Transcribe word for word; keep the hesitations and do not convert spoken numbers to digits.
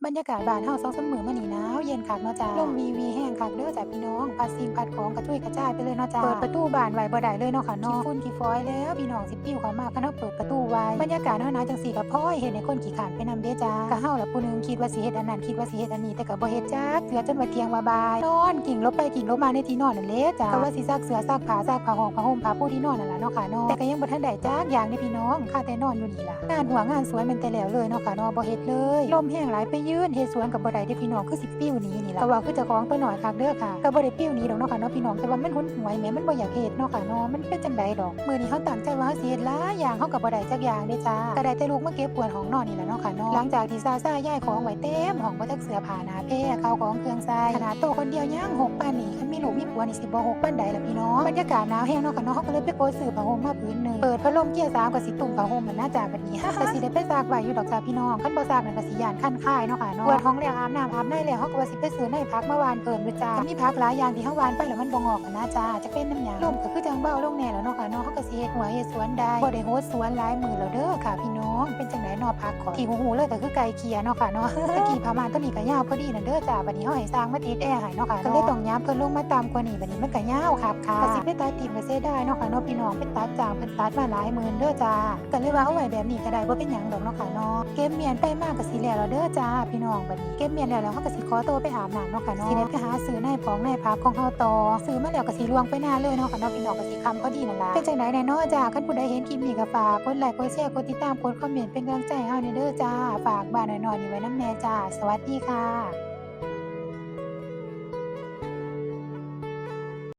บรรยากาศบ้านเฮาสองสามมื้อมานี่หนาวเย็นคักเนาะจ้า ลมวีวีแฮงคักเด้อจ้าพี่น้อง พัดสิ่งพัดของกระจุยกระจายไปเลยเนาะจ้า เปิดประตูบ้านไว้บ่ได้เลยเนาะค่ะเนาะ ขี้ฝุ่นขี้ฝอยแล้วพี่น้องสิปลิวเข้ามาคันเฮาเปิดประตูไว้ บรรยากาศหนาวๆจังซี่ก็พลอยเฮ็ดให้คนขี้คร้านไปนำเด้จ้า ก็เฮาล่ะผู้หนึ่งคิดว่าสิเฮ็ดอันนั้น คิดว่าสิเฮ็ดอันนี้ แต่ก็บ่เฮ็ดจักเทื่อจนว่าเที่ยงว่าบ่าย นอนกิ้งหลบไปกิ้งหลบมาในที่นอนนั่นแหละจ้า ก็ว่าสิซักเสื้อซักผ้าซักผ้าห่มผ้าห่มผ้าปูที่นอนนั่นล่ะเนาะค่ะเนาะ แต่ก็ยังบ่ทันได้จักอย่างเด้พี่น้อง คาแต่นอนอยู่นี่ล่ะ งานหัวงานสวนแม่นแต่แล้วเลยเนาะค่ะเนาะ บ่เฮ็ดเลย ลมแฮงหลายไปยืนเฮ็ดสวนก็บ่ได้เด้พี่น้อง คือสิปลิวหนีนี่ล่ะ ก็ว่าคือเจ้าของตัวน้อยคักเด้อค่ะ ก็บ่ได้ปลิวหนีดอกเนาะค่ะเนาะพี่น้อง แต่ว่ามันหนหวยแหม มันบ่อยากเฮ็ดเนาะค่ะเนาะ มันเป็นจังใดดอก มื้อนี้เฮาตั้งใจว่าเฮาสิเฮ็ดหลายอย่าง เฮาก็บ่ได้จักอย่างเด้จ้า ก็ได้แต่ลุกมาเก็บกวาดห้องนอนนี่ล่ะเนาะค่ะเนาะ หลังจากที่ซาซ่าย้ายของไว้เต็มห้อง บ่จักเสื้อผ้าหน้าแพร ข้าวของเครื่องใช้ ขนาดโตคนเดียวยังหกปานนี้ คันมีลูกมีผัวนี่สิบ่หกปานใดล่ะพี่น้อง บรรยากาศหนาวแฮงเนาะค่ะเนาะ เฮาก็เลยไปกดซื้อผ้าห่มมาผืนหนึ่ง เปิดพัดลมเกียร์สามก็สิตุ้มผ้าห่มนั่นนะจ้า บัดนี้ ก็สิได้ไปซักไว้อยู่ดอกจ้าพี่น้อง คันบ่ซักนั่นก็สิย้านคันคายเนาะค่ะเนาะ กวาดห้องแล้วอาบน้ำอาบในแล้ว เฮาก็ว่าสิไปซื้อในผักมาหว่านเพิ่มอยู่จ้า มีผักหลายอย่างที่เฮาหว่านไปแล้วมันบ่งอกหั้นนะจ้า จักเป็นนำหยัง ลมก็คือจั่งเบาลงแน่แล้วเนาะค่ะเนาะ เฮาก็สิเฮ็ดหัวเฮ็ดสวนได้ บ่ได้โฮดสวนหลายมื้อแล้วเด้อค่ะพี่น้อง เป็นจั่งใดเนาะผักข้อย ที่ฮู้ๆเลยก็คือไก่เขียเนาะค่ะเนาะ ตะกี้ผ้าม่านตัวนี้ก็ยาวพอดีนั่นเด้อจ้า บัดนี้เฮาให้ช่างมาติดแอร์ให้เนาะค่ะเนาะ ก็เลยต้องหยามเพิ่นลงมาต่ำกว่านี้ บัดนี้มันก็ยาวคักค่ะ ก็สิไปตัดทิ่มก็เสียดายเนาะค่ะเนาะพี่น้อง ไปตัดจ้างเพิ่นตัดมาหลายหมื่นเด้อจ้า ก็เลยว่าเอาไว้แบบนี้ก็ได้ บ่เป็นหยังดอกเนาะค่ะเนาะ เก็บเมียนไปมาก็สิแล้วแล้วเด้อจ้าพี่น้อง บัดนี้เก็บเมียนแล้ว แล้วเฮาก็สิขอตัวไปอาบน้ำเนาะค่ะเนาะ สิได้ไปหาซื้อในผองในผักของเฮาต่อ ซื้อมาแล้วก็สิล่วงไปนาเลยเนาะค่ะเนาะพี่น้อง ก็สิค่ำพอดีนั่นล่ะ เป็นจั่งใดแน่เนาะจ้า คันผู้ใดเห็นคลิปนี้ก็ฝากกดไลค์กดแชร์กดติดตามกดคอมเมนต์เป็นกำลังใจให้เฮาแหน่เด้อจ้า ฝากบ้านน้อยๆนี่ไว้นำแหน่จ้า สวัสดีค่ะ